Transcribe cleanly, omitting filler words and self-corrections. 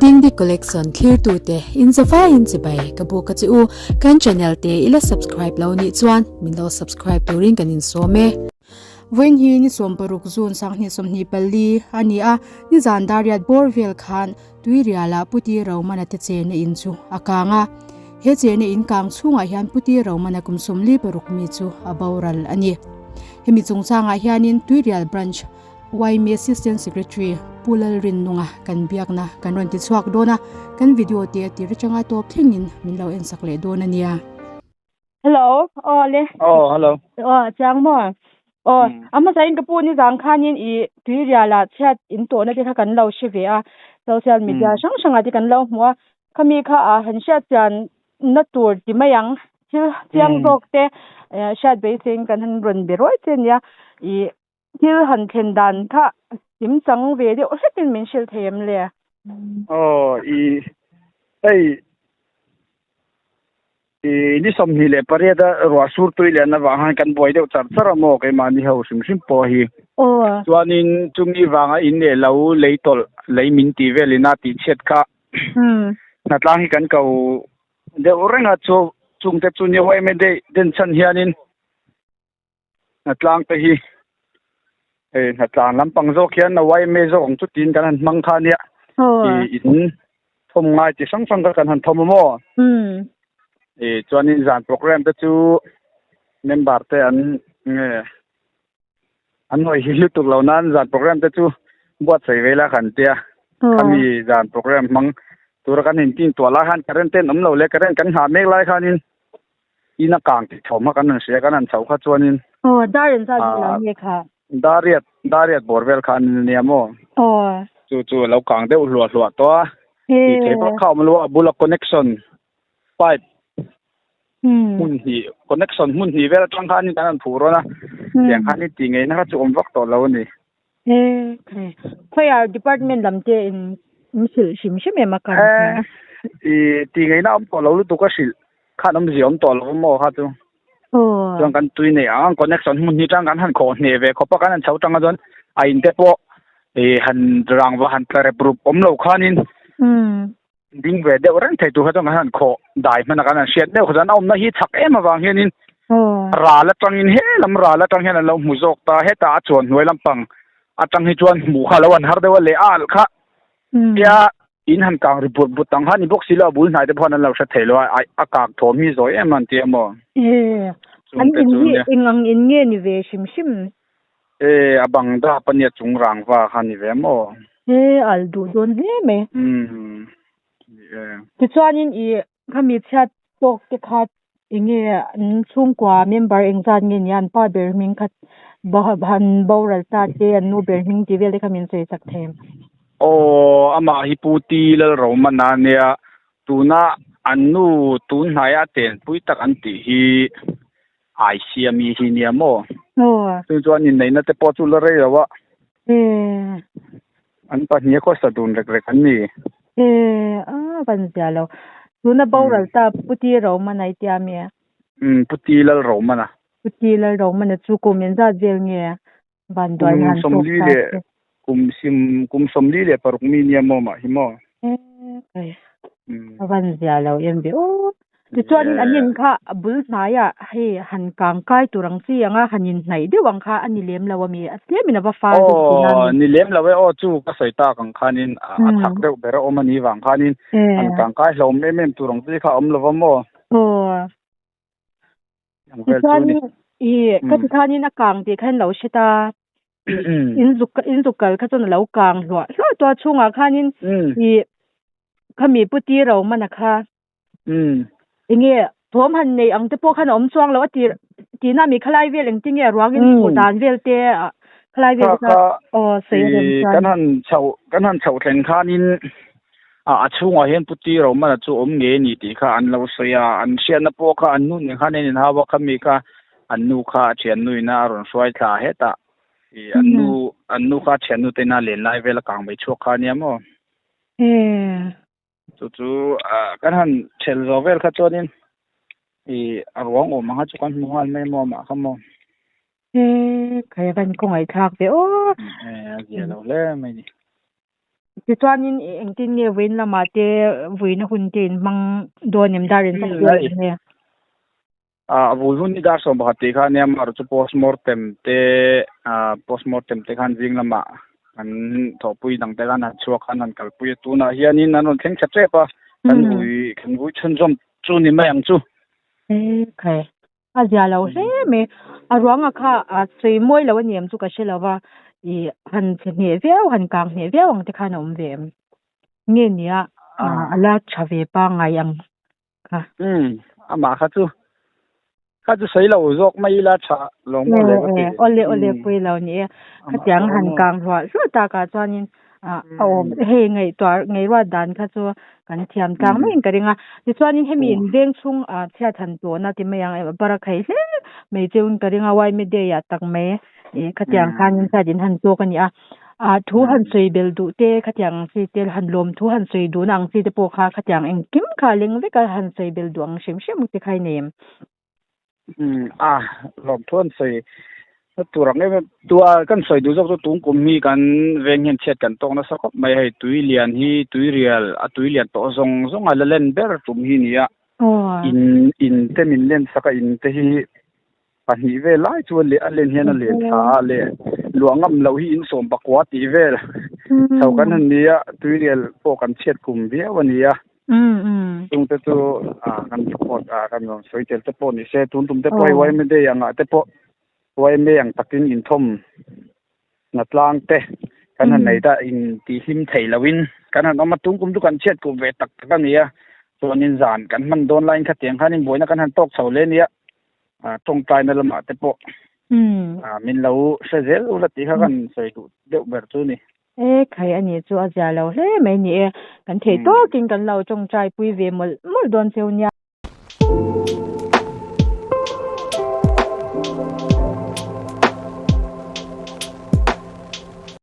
Dingdi Collection thlirtute in zavaiin chibai ka buk a che u. Kan channel te i la subscribe lo nih chuan min lo subscribe turin kan insawm e. Vawiin hi ni 16 June 2024 a ni a, nizan Dariat bawr vel khan Tuirialah Puti Romana te chena in chu a kang a. He chena in kang chhungah hian Puti Romana kum 46 mi chu a boral a ni. Hemi chungchangah hianin Tuirial Branch YMA Assistant Secretary Pu Lalrinnunga kan biakna kan rawn ti chhuak dawn a, kan video te tir atanga tawp thlengin min lo ensak leh dawn a nia. Hello, aw le. Aw, hello. Aw, chiang maw? Aw, a hmasa in ka pu ni zang khanin i tuiriala chhiat in tawhna te kha kan lo hre ve a, social media hrang hrangah te kan lo hmu a, khami kha a han hriat chian na tur ti mai ang, thil chiang zawk te hriat beiseiin kan han rawn be ruai che ania, i Thil han thlen dan kha kim chang ve deuh hretin min hrilh thei em le? Aw, i hei i ni 28 a ruah sur tui lian avang khan kan buai deuh char char a maw keimahni ho hrim hrim pawh hi. Aw. Chuanin chumi vanga in leh lo lei tawlh lei min tih velin a tihchhiat kha hnatlang hi kan ko deuh reng a chu chungte chu ni huai mai daih den chhan hianin Hnatlang te hi hei hnatlang lampang zawk hian a YMA zawk ang chu tiin kan han hmang kha ania ih in thawm ngai chi hrang hrang kha kan han thawm a maw ih chuanin zan program te chu member te an nge an hawi hi lutuk lo nan zan program te chu buatsaih ve ila kan tia khami zan program hmang tura kan intin tuah lai khan current te an awm lo le current kan nghah mek lai khanin In a kang tih thawm kha kan han hria, kan han chhoh kha chuanin. Aw, dar in zat vel ang nge kha? Dariat, dariat bawr vel kha an nia maw? Aw. Chu chu a lo kang deuh hluah hluah tawh a. Tih theih vak kha a awm lo a, a bula connection pipe hmun hnih, connection hmun hnih vel atang khanin kan han phuh rawn a, tiang khan i tih ngeihna kha chu awm vak tawh lo a ni. Fire department lam te in in hrilh hrim hrim em a kan Eh, i ti ngeihna awm tawh lo lutuk a hrilh khan awmzia awm tawh lo maw kha chu. Aw. Chuan kan tui nei ang connection hmun hi tang kan han khawh hneh ve khawp a kan han chho tang a chuan a in te pawh i han rangva han tla rep rup awm lo khanin ding ve deuh reng thei tur kha chuan kan han khawh dai hman a kan han hriat deuh kha chuan a awmna hi chak em avang hianin ral atangin he lam ral atang hian an lo hmu zawk ta hetah a chuan hnuai lampang atang hi chuan hmuh kha lo an har deuh a leh a alh kha tia in han kang ri but but ang kha ni bawk si lo a bul hnai te pawh an lo hre thei lo a a kak thawm hi zawi em an tia maw an in hi eng ang in nge ni ve hrim hrim E, a bang dap a nia chung rangva kha ni ve maw? E, al duh dawn hle mai. Umm, ni e. Tichuanin i khami chhiat tawk te kha enge an chhungkua member engzat nge nia an pa ber hming kha han boral ta te an nu ber hming tih vel te kha min sawi chak thei em? Aw, amah hi Pu Ti Lalromana nia tuna an nu tun hnaia chenpui tak an tih hi Ai siami hi nia maw? Aw. Chu chuan inneihna te pawh chu la rei lo a. Ee. An pahnih a khawsa dun rek rek an ni. Ee, a van zia lo. Tuna boral ta Puti Romana i tia mi? Umm, Puti Lal Romana. Puti Lal Romana chu kum engzat vel nge van duai Kum han tawk 40 ta leh che? kum sim kum 46 mi nia maw mah hi maw? Ee, kai. Umm. A van zia lo em ve aw. Tichuanin an in kha a bul hnaiah hei han kang kai tur ang chi ang a, han inhnaih deuh ang kha a ni lem lo a mi? A tlemin a va fal deuh thin a Aw, mi? ni lem lo e aw, chu ka sawi tak ang khanin a chak deuh ber a awm a ni vang khanin han kang kai hlawm em em tur ang chi kha a awm lo va maw? Aw. Ang vel chu ni. Tichuanin i ka ti khanin a kang tih kha in lo hre ta. In zuk in zuk kal kha chuan a lo kang hluah hluah tawh a chhungah khanin i khami puti ro mana kha. Umm. Enge thawm han nei ang te pawh khan a awm chuang lo a tir tina mi khalai vel engtin nge ruangin hmuh dan vel te khalai vel te kha aw sawi a rem chuan. Kan han chhoh kan han chhoh thleng khanin a chhungah hian Puti Romana chu awm ngei a ni tih kha an lo sawi a, an hriatna pawh kha an nu nen khan an inhau a, khami kha an nu kha a thiannu ina a rawn hruai thla hetah ih an nu an nu kha a thiannu te ina len lai vel a kang mai chhuak kha ania maw. Chu chu kan han ṭhel zo vel kha chuanin ih a ruang awm ang kha chu kan hmu nghal mai maw amah kha maw. He khai a van khawngaih thlak ve aw. E a zia lo hle mai ni. Tichuanin engtin nge vawiin lamah te vuina hun te in hmang dawn em dar in tak vel em nge? A vui hun hi dar 11 tih kha ania amaherawh chu postmortem te postmortem te khan zing lamah kan thawhpui dang te khan han chhuak khan han kalpui a tunah hianin an rawn thleng tha tep a kan vui kan vui chhunzawm chu ni mai ang chu. Ekhai a zia lo hle mai a ruanga kha a sawi mawi lo a ni em chu ka hre lo va ih han chhe hneh viau han kang hneh viau ang te khan a awm ve em nge nia a la tha ve pangngai ang. kha. Umm, amah kha chu kha chu sawi lo zawk mai ila tha lo maw le ka ti. Awle awle pui lo ni e. Khatiang han kang hluah hluah takah chuanin a awm hei ngaihtuah ngeiruat dan kha chu kan thiam tlang maiin ka ring a. Tichuanin hemi in veng chhung chhiat han tawhna ti mai ang bara khai hle mai cheuin ka ring a Yma Day ah tak mai khatiang khanin chhiat in han tawk a ni a. Ah thu han sawi bel duh te khatiang ang chi te han lawm thu han sawi duhna ang chi te pawh kha khatiang engkim kha a leng vek a han sawi bel duh ang hrim hrim te kha i nei em? Umm a lawm thu han sawi na tur ang em em tua kan sawi duh zawk chu tun kum hi kan veng hian chhiat kan tawk nasa khawp mai hei tui lian hi tui rial a tui lian tawh zawng zawng a la len ber tum hi a ni a in in te min len sak a in te hi pahnih vel lai chu a len hian a len thla a leh luah ngam loh hi insawm pakua tih vel chho kan han ni a tuirial pawh kan chhiat kum viau a ni a chung te chu kan report a kan rawn sawi tel te pawh ni se tun tum te pawh hei yma day angah te pawh yma ang takin inthawm hna tlang te kan han nei ta in tih hlim theih lohin kan han awm a tun kum chu kan chhiat kum ve tak tak a ni a chuanin zan kan hman dawn laiin khatiang khanin buaina kan han tawk chho hle a nia. tawngtaina lamah te pawh min lo hre zel ula tih kha kan sawi duh deuh ber chu ni. E khai a nih chu a zia lo hle mai ni e. Kan theih tawkin kan lo tawngtai pui ve mawlh mawlh dawn cheu nia.